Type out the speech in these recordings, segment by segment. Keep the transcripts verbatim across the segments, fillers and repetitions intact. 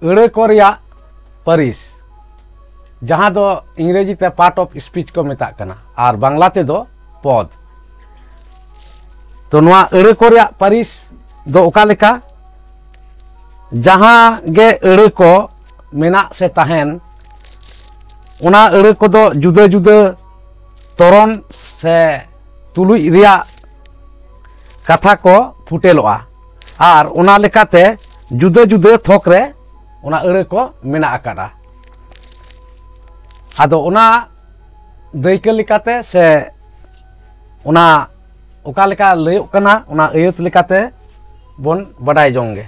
ᱟᱹᱲᱟᱹ ᱠᱚ ᱨᱮᱭᱟᱜ ᱯᱟᱹᱨᱤᱥ, ᱡᱟᱦᱟᱸ ᱫᱚ ᱤᱝᱨᱮᱡᱤ ᱛᱮ part of speech ᱠᱚ ᱢᱮᱛᱟᱜ ᱠᱟᱱᱟ ᱟᱨ ᱵᱟᱝᱞᱟ ᱛᱮᱫᱚ ᱯᱚᱫ᱾ ᱛᱚ, ᱱᱚᱣᱟ ᱟᱹᱲᱟᱹ ᱠᱚ ᱨᱮᱭᱟᱜ ᱯᱟᱹᱨᱤᱥ ᱫᱚ ᱚᱠᱟ ᱞᱮᱠᱟ? ᱡᱟᱦᱟᱸ ᱜᱮ ᱟᱹᱲᱟᱹ ᱠᱚ ᱢᱮᱱᱟᱜ ᱥᱮ ᱛᱟᱦᱮᱱ, ᱚᱱᱟ ᱟᱹᱲᱟᱹ ᱠᱚᱫᱚ ᱡᱩᱫᱟᱹ ᱡᱩᱫᱟᱹ ᱛᱚᱨᱚᱱ ᱥᱮ ᱛᱩᱞᱩᱡ ᱨᱮᱭᱟᱜ ᱠᱟᱛᱷᱟ ᱠᱚ ᱯᱷᱩᱴᱮᱞᱚᱜᱼᱟ ᱟᱨ ᱚᱱᱟ ᱞᱮᱠᱟᱛᱮ ᱡᱩᱫᱟᱹ ᱡᱩᱫᱟᱹ ᱛᱷᱚᱠ ᱨᱮ ᱚᱱᱟ ᱟᱹᱲᱟᱹ ᱠᱚ ᱢᱮᱱᱟᱜ ᱟᱠᱟᱫᱼᱟ᱾ ᱟᱫᱚ ᱚᱱᱟ ᱫᱟᱹᱭᱠᱟᱹ ᱞᱮᱠᱟᱛᱮ ᱥᱮ ᱚᱱᱟ ᱚᱠᱟ ᱞᱮᱠᱟ ᱞᱟᱹᱭᱚᱜ ᱠᱟᱱᱟ, ᱚᱱᱟ ᱟᱹᱭᱟᱹᱛ ᱞᱮᱠᱟᱛᱮ ᱵᱚᱱ ᱵᱟᱰᱟᱭ ᱡᱚᱝ ᱜᱮ᱾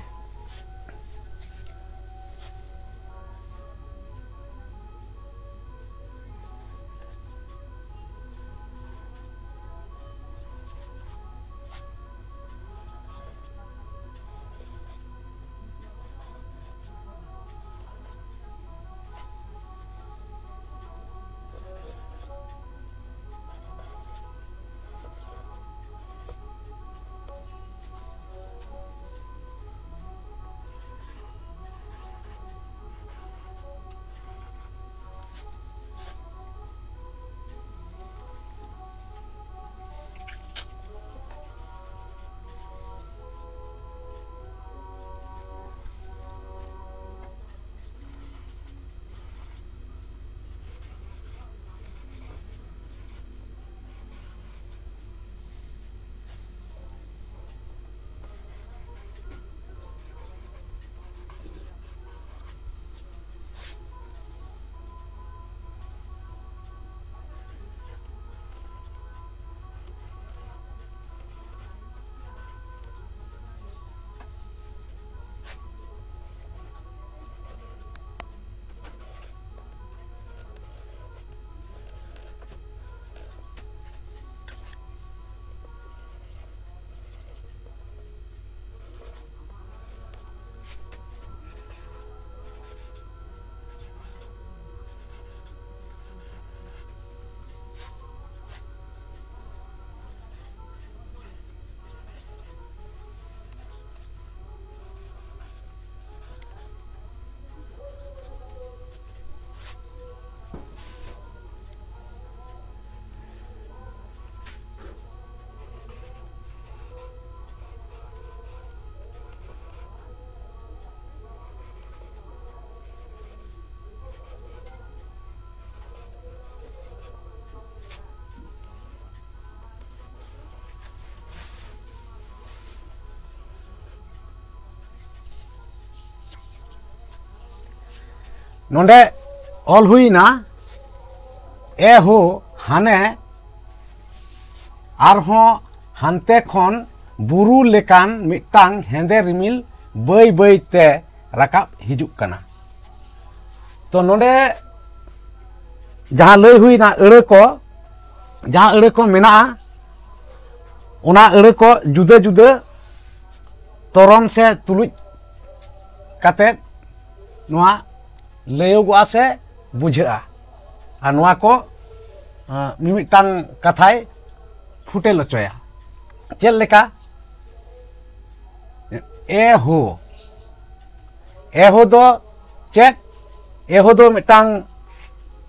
ᱱᱚᱰᱮ ᱚᱞ ᱦᱩᱭᱱᱟ, ᱮ ᱦᱳ ᱦᱟᱱᱮ ᱟᱨᱦᱚᱸ ᱦᱟᱱᱛᱮ ᱠᱷᱚᱱ ᱵᱩᱨᱩ ᱞᱮᱠᱟᱱ ᱢᱤᱫᱴᱟᱝ ᱦᱮᱸᱫᱮ ᱨᱤᱢᱤᱞ ᱵᱟᱹᱭ ᱵᱟᱹᱭ ᱛᱮ ᱨᱟᱠᱟᱵ ᱦᱤᱡᱩᱜ ᱠᱟᱱᱟ᱾ ᱛᱚ ᱱᱚᱰᱮ ᱡᱟᱦᱟᱸ ᱞᱟᱹᱭ ᱦᱩᱭᱱᱟ, ᱟᱹᱲᱟᱹ ᱠᱚ, ᱡᱟᱦᱟᱸ ᱟᱹᱲᱟᱹ ᱠᱚ ᱢᱮᱱᱟᱜᱼᱟ, ᱚᱱᱟ ᱟᱹᱲᱟᱹ ᱠᱚ ᱡᱩᱫᱟᱹ ᱡᱩᱫᱟᱹ ᱛᱚᱨᱚᱱ ᱥᱮ ᱛᱩᱞᱩᱡ ᱠᱟᱛᱮᱫ ᱱᱚᱣᱟ ᱞᱟᱹᱭᱚᱜᱚᱜᱼᱟ ᱥᱮ ᱵᱩᱡᱷᱟᱹᱜᱼᱟ᱾ ᱟᱨ ᱱᱚᱣᱟ ᱠᱚ, ᱟᱸ, ᱢᱤᱢᱤᱫᱴᱟᱝ ᱠᱟᱛᱷᱟᱭ ᱯᱷᱩᱴᱮᱞ ᱦᱚᱪᱚᱭᱟ᱾ ᱪᱮᱫ ᱞᱮᱠᱟ? ᱮ ᱦᱳ, ᱮ ᱦᱳ ᱫᱚ ᱪᱮᱫ? ᱮ ᱦᱳ ᱫᱚ ᱢᱤᱫᱴᱟᱝ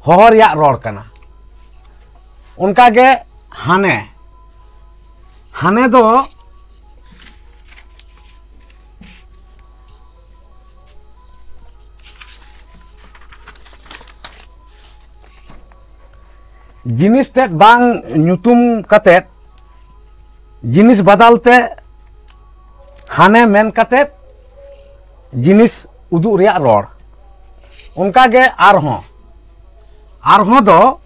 ᱦᱚᱦᱚ ᱨᱮᱭᱟᱜ ᱨᱚᱲ ᱠᱟᱱᱟ᱾ ᱚᱱᱠᱟᱜᱮ ᱦᱟᱱᱮ, ᱦᱟᱱᱮ ᱫᱚ ᱡᱤᱱᱤᱥ ᱛᱮᱫ ᱵᱟᱝ ᱧᱩᱛᱩᱢ ᱠᱟᱛᱮᱫ, ᱡᱤᱱᱤᱥ ᱵᱟᱫᱟᱞ ᱛᱮ ᱦᱟᱱᱮ ᱢᱮᱱ ᱠᱟᱛᱮᱫ ᱡᱤᱱᱤᱥ ᱩᱫᱩᱜ ᱨᱮᱭᱟᱜ ᱨᱚᱲ᱾ ᱚᱱᱠᱟᱜᱮ ᱟᱨᱦᱚᱸ, ᱟᱨᱦᱚᱸ ᱫᱚ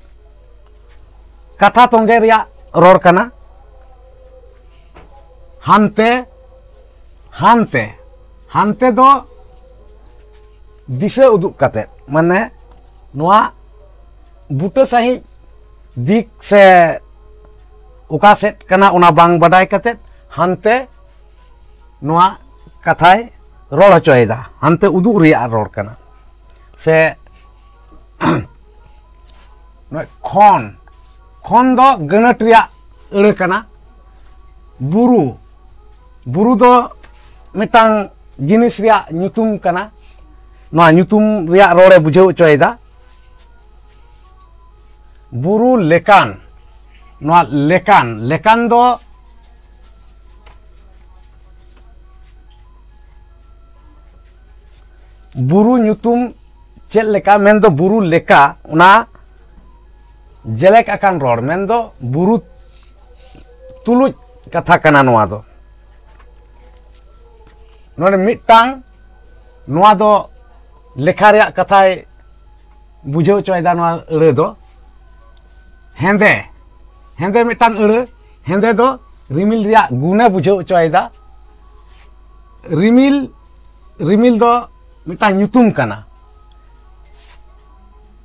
ᱠᱟᱛᱷᱟ ᱛᱚᱸᱜᱮ ᱨᱮᱭᱟᱜ ᱨᱚᱲ ᱠᱟᱱᱟ᱾ ᱦᱟᱱᱛᱮ, ᱦᱟᱱᱛᱮ, ᱦᱟᱱᱛᱮ ᱫᱚ ᱫᱤᱥᱟᱹ ᱩᱫᱩᱜ ᱠᱟᱛᱮᱫ, ᱢᱟᱱᱮ ᱱᱚᱣᱟ ᱵᱩᱴᱟᱹ ᱥᱟᱺᱦᱤᱡ ᱫᱤᱠ ᱥᱮ ᱚᱠᱟ ᱥᱮᱫ ᱠᱟᱱᱟ ᱚᱱᱟ ᱵᱟᱝ ᱵᱟᱰᱟᱭ ᱠᱟᱛᱮᱫ ᱦᱟᱱᱛᱮ ᱱᱚᱣᱟ ᱠᱟᱛᱷᱟᱭ ᱨᱚᱲ ᱦᱚᱪᱚᱭᱮᱫᱟ, ᱦᱟᱱᱛᱮ ᱩᱫᱩᱜ ᱨᱮᱭᱟᱜ ᱨᱚᱲ ᱠᱟᱱᱟ᱾ ᱥᱮ ᱱᱚᱜᱼᱚᱭ ᱠᱷᱚᱱ, ᱠᱷᱚᱱ ᱫᱚ ᱜᱟᱹᱱᱟᱹᱴ ᱨᱮᱭᱟᱜ ᱟᱹᱲᱟᱹ ᱠᱟᱱᱟ᱾ ᱵᱩᱨᱩ, ᱵᱩᱨᱩ ᱫᱚ ᱢᱤᱫᱴᱟᱝ ᱡᱤᱱᱤᱥ ᱨᱮᱭᱟᱜ ᱧᱩᱛᱩᱢ ᱠᱟᱱᱟ᱾ ᱱᱚᱣᱟ ᱧᱩᱛᱩᱢ ᱨᱮᱭᱟᱜ ᱨᱚᱲᱮ ᱵᱩᱡᱷᱟᱹᱣ ᱦᱚᱪᱚᱭᱮᱫᱟ᱾ ᱵᱩᱨᱩ ᱞᱮᱠᱟᱱ, ᱱᱚᱣᱟ ᱞᱮᱠᱟᱱ, ᱞᱮᱠᱟᱱ ᱫᱚ ᱵᱩᱨᱩ ᱧᱩᱛᱩᱢ ᱪᱮᱫ ᱞᱮᱠᱟ, ᱢᱮᱱᱫᱚ ᱵᱩᱨᱩ ᱞᱮᱠᱟ, ᱚᱱᱟ ᱡᱮᱞᱮᱠ ᱟᱠᱟᱱ ᱨᱚᱲ, ᱢᱮᱱᱫᱚ ᱵᱩᱨᱩ ᱛᱩᱞᱩᱡ ᱠᱟᱛᱷᱟ ᱠᱟᱱᱟ ᱱᱚᱣᱟ ᱫᱚ᱾ ᱱᱚᱰᱮ ᱢᱤᱫᱴᱟᱝ, ᱱᱚᱣᱟ ᱫᱚ ᱞᱮᱠᱷᱟ ᱨᱮᱭᱟᱜ ᱠᱟᱛᱷᱟᱭ ᱵᱩᱡᱷᱟᱹᱣ ᱦᱚᱪᱚᱭᱮᱫᱟ ᱱᱚᱣᱟ ᱟᱹᱲᱟᱹ ᱫᱚ᱾ ᱦᱮᱸᱫᱮ, ᱦᱮᱸᱫᱮ ᱢᱤᱫᱴᱟᱝ ᱟᱹᱲᱟᱹ, ᱦᱮᱸᱫᱮ ᱫᱚ ᱨᱤᱢᱤᱞ ᱨᱮᱭᱟᱜ ᱜᱩᱱᱮ ᱵᱩᱡᱷᱟᱹᱣ ᱦᱚᱪᱚᱭᱮᱫᱟ᱾ ᱨᱤᱢᱤᱞ, ᱨᱤᱢᱤᱞ ᱫᱚ ᱢᱤᱫᱴᱟᱝ ᱧᱩᱛᱩᱢ ᱠᱟᱱᱟ᱾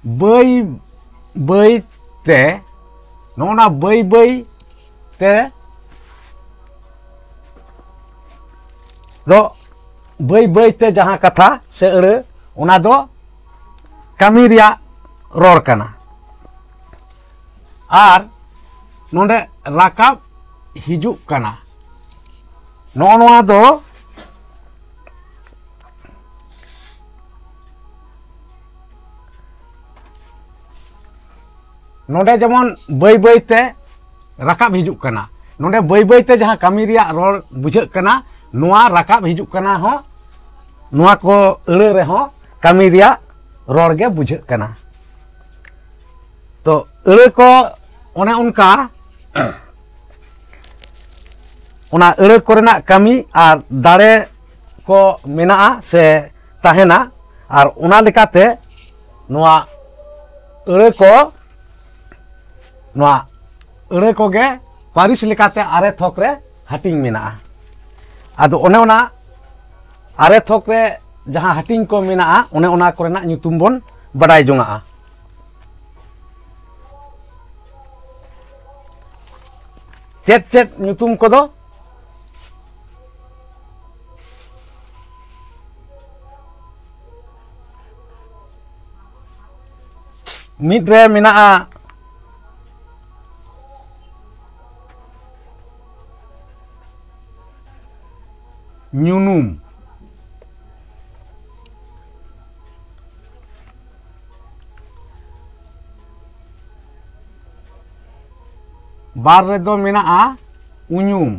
ᱵᱟᱹᱭ ᱵᱟᱹᱭ ᱛᱮ, ᱱᱚᱜᱼᱚ ᱱᱟ ᱵᱟᱹᱭ ᱵᱟᱹᱭ ᱛᱮ ᱫᱚ, ᱵᱟᱹᱭ ᱵᱟᱹᱭ ᱛᱮ ᱡᱟᱦᱟᱸ ᱠᱟᱛᱷᱟ ᱥᱮ ᱟᱹᱲᱟᱹ, ᱚᱱᱟ ᱫᱚ ᱠᱟᱹᱢᱤ ᱨᱮᱭᱟᱜ ᱨᱚᱲ ᱠᱟᱱᱟ᱾ ᱟᱨ ᱱᱚᱰᱮ ᱨᱟᱠᱟᱵ ᱦᱤᱡᱩᱜ ᱠᱟᱱᱟ᱾ ᱱᱚᱜᱼᱚ ᱱᱚᱣᱟ ᱫᱚ, ᱱᱚᱰᱮ ᱡᱮᱢᱚᱱ ᱵᱟᱹᱭ ᱵᱟᱹᱭ ᱛᱮ ᱨᱟᱠᱟᱵ ᱦᱤᱡᱩᱜ ᱠᱟᱱᱟ, ᱱᱚᱰᱮ ᱵᱟᱹᱭ ᱵᱟᱹᱭ ᱛᱮ ᱡᱟᱦᱟᱸ ᱠᱟᱹᱢᱤ ᱨᱮᱭᱟᱜ ᱨᱚᱲ ᱵᱩᱡᱷᱟᱹᱜ ᱠᱟᱱᱟ, ᱱᱚᱣᱟ ᱨᱟᱠᱟᱵ ᱦᱤᱡᱩᱜ ᱠᱟᱱᱟ ᱦᱚᱸ, ᱱᱚᱣᱟ ᱠᱚ ᱟᱹᱲᱟᱹ ᱨᱮᱦᱚᱸ ᱠᱟᱹᱢᱤ ᱨᱮᱭᱟᱜ ᱨᱚᱲ ᱜᱮ ᱵᱩᱡᱷᱟᱹᱜ ᱠᱟᱱᱟ᱾ ᱛᱚ, ᱟᱹᱲᱟᱹ ᱠᱚ ᱚᱱᱮ ᱚᱱᱠᱟ, ᱚᱱᱟ ᱟᱹᱲᱟᱹ ᱠᱚᱨᱮᱱᱟᱜ ᱠᱟᱹᱢᱤ ᱟᱨ ᱫᱟᱲᱮ ᱠᱚ ᱢᱮᱱᱟᱜᱼᱟ ᱥᱮ ᱛᱟᱦᱮᱱᱟ, ᱟᱨ ᱚᱱᱟ ᱞᱮᱠᱟᱛᱮ ᱱᱚᱣᱟ ᱟᱹᱲᱟᱹ ᱠᱚ, ᱱᱚᱣᱟ ᱟᱹᱲᱟᱹ ᱠᱚᱜᱮ ᱯᱟᱹᱨᱤᱥ ᱞᱮᱠᱟᱛᱮ ᱟᱨᱮ ᱛᱷᱚᱠ ᱨᱮ ᱦᱟᱹᱴᱤᱧ ᱢᱮᱱᱟᱜᱼᱟ᱾ ᱟᱫᱚ ᱚᱱᱮ ᱚᱱᱟ ᱟᱨᱮ ᱛᱷᱚᱠ ᱨᱮ ᱡᱟᱦᱟᱸ ᱦᱟᱹᱴᱤᱧ ᱠᱚ ᱢᱮᱱᱟᱜᱼᱟ, ᱚᱱᱮ ᱚᱱᱟ ᱠᱚᱨᱮᱱᱟᱜ ᱧᱩᱛᱩᱢ ᱵᱚᱱ ᱵᱟᱰᱟᱭ ᱡᱚᱝᱟᱜᱼᱟ᱾ ᱪᱮᱫ ᱪᱮᱫ ᱧᱩᱛᱩᱢ ᱠᱚᱫᱚ? ᱢᱤᱫ ᱨᱮ ᱢᱮᱱᱟᱜᱼᱟ ᱧᱩᱱᱩᱢ᱾ ᱵᱟᱨ ᱨᱮᱫᱚ ᱢᱮᱱᱟᱜᱼᱟ ᱩᱧᱩᱢ᱾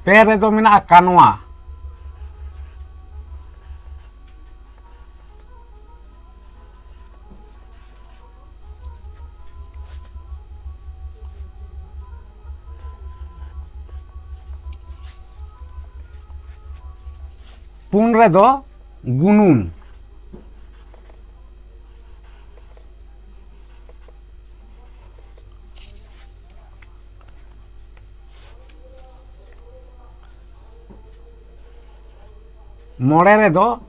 ᱯᱮ ᱨᱮᱫᱚ ᱢᱮᱱᱟᱜᱼᱟ ᱠᱟᱱᱣᱟ᱾ ᱯᱩᱱ ᱨᱮᱫᱚ ᱜᱩᱱᱩᱱ᱾ ᱢᱚᱬᱮ ᱨᱮᱫᱚ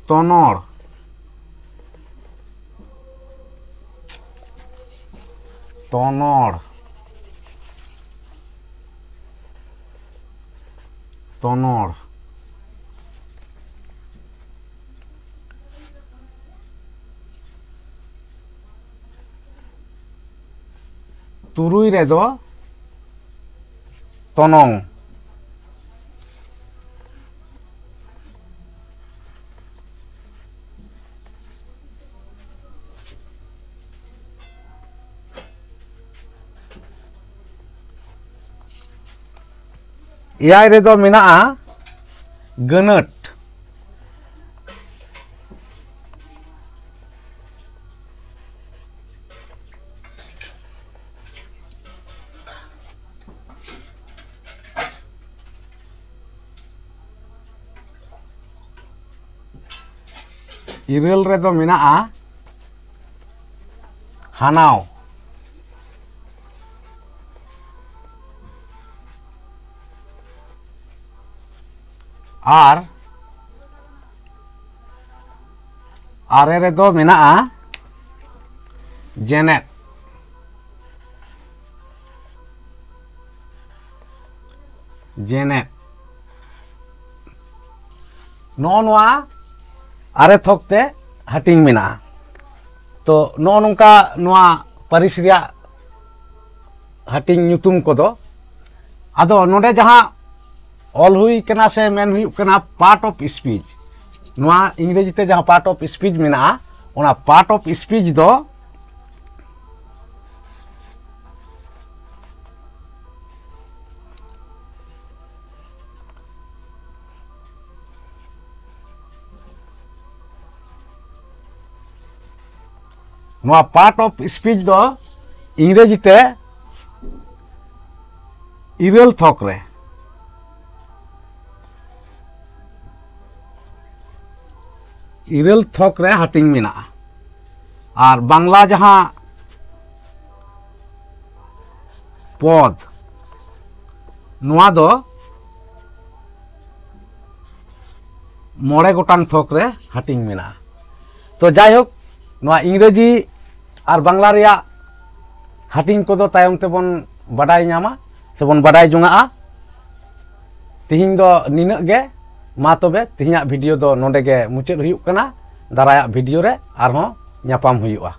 ᱛᱚᱱᱚᱲ᱾ ᱛᱚᱱᱚᱲ᱾ ᱛᱚᱱᱚᱲ᱾ ᱛᱩᱨᱩᱭ ᱨᱮᱫᱚ ᱛᱚᱱᱚᱝ᱾ ᱮᱭᱟᱭ ᱨᱮᱫᱚ ᱢᱮᱱᱟᱜᱼᱟ ᱜᱟᱹᱱᱟᱹᱴ᱾ ᱤᱨᱟᱹᱞ ᱨᱮᱫᱚ ᱢᱮᱱᱟᱜᱼᱟ ᱦᱟᱱᱟᱣ᱾ ᱟᱨ ᱟᱨᱮ ᱨᱮᱫᱚ ᱢᱮᱱᱟᱜᱼᱟ ᱡᱮᱱᱮᱫ᱾ ᱡᱮᱱᱮᱫ᱾ ᱱᱚᱜᱼᱚ ᱱᱚᱣᱟ ᱟᱨᱮ ᱛᱷᱚᱠ ᱛᱮ ᱦᱟᱹᱴᱤᱧ ᱢᱮᱱᱟᱜᱼᱟ᱾ ᱛᱚ, ᱱᱚᱜᱼᱚ ᱱᱚᱝᱠᱟ ᱱᱚᱣᱟ ᱯᱟᱹᱨᱤᱥ ᱨᱮᱭᱟᱜ ᱦᱟᱹᱴᱤᱧ ᱧᱩᱛᱩᱢ ᱠᱚᱫᱚ᱾ ᱟᱫᱚ ᱱᱚᱰᱮ ᱡᱟᱦᱟᱸ ᱚᱞ ᱦᱩᱭ ᱠᱟᱱᱟ ᱥᱮ ᱢᱮᱱ ᱦᱩᱭᱩᱜ ᱠᱟᱱᱟ part of speech, ᱱᱚᱣᱟ ᱤᱝᱨᱮᱡᱤ ᱛᱮ ᱡᱟᱦᱟᱸ part of speech ᱢᱮᱱᱟᱜᱼᱟ, ᱚᱱᱟ part of speech ᱫᱚ ᱱᱚᱣᱟ part of speech ᱫᱚ ᱤᱝᱨᱮᱡᱤ ᱛᱮ ᱤᱨᱟᱹᱞ ᱛᱷᱚᱠ ᱨᱮ, ᱤᱨᱟᱹᱞ ᱛᱷᱚᱠ ᱨᱮ ᱦᱟᱹᱴᱤᱧ ᱢᱮᱱᱟᱜᱼᱟ᱾ ᱟᱨ ᱵᱟᱝᱞᱟ ᱡᱟᱦᱟᱸ ᱯᱚᱫᱽ, ᱱᱚᱣᱟ ᱫᱚ ᱢᱚᱬᱮ ᱜᱚᱴᱟᱝ ᱛᱷᱚᱠ ᱨᱮ ᱦᱟᱹᱴᱤᱧ ᱢᱮᱱᱟᱜᱼᱟ᱾ ᱛᱚ ᱡᱟᱭᱦᱳᱠ, ᱱᱚᱣᱟ ᱤᱝᱨᱮᱡᱤ ᱟᱨ ᱵᱟᱝᱞᱟ ᱨᱮᱭᱟᱜ ᱦᱟᱹᱴᱤᱧ ᱠᱚᱫᱚ ᱛᱟᱭᱚᱢ ᱛᱮᱵᱚᱱ ᱵᱟᱰᱟᱭ ᱧᱟᱢᱟ ᱥᱮᱵᱚᱱ ᱵᱟᱰᱟᱭ ᱡᱚᱝᱟᱜᱼᱟ᱾ ᱛᱤᱦᱤᱧ ᱫᱚ ᱱᱤᱱᱟᱹᱜ ᱜᱮ᱾ ᱢᱟ ᱛᱚᱵᱮ, ᱛᱤᱦᱤᱧᱟᱜ ᱵᱷᱤᱰᱤᱭᱳ ᱫᱚ ᱱᱚᱰᱮ ᱜᱮ ᱢᱩᱪᱟᱹᱫ ᱦᱩᱭᱩᱜ ᱠᱟᱱᱟ᱾ ᱫᱟᱨᱟᱭᱟᱜ ᱵᱷᱤᱰᱤᱭᱳ ᱨᱮ ᱟᱨᱦᱚᱸ ᱧᱟᱯᱟᱢ ᱦᱩᱭᱩᱜᱼᱟ᱾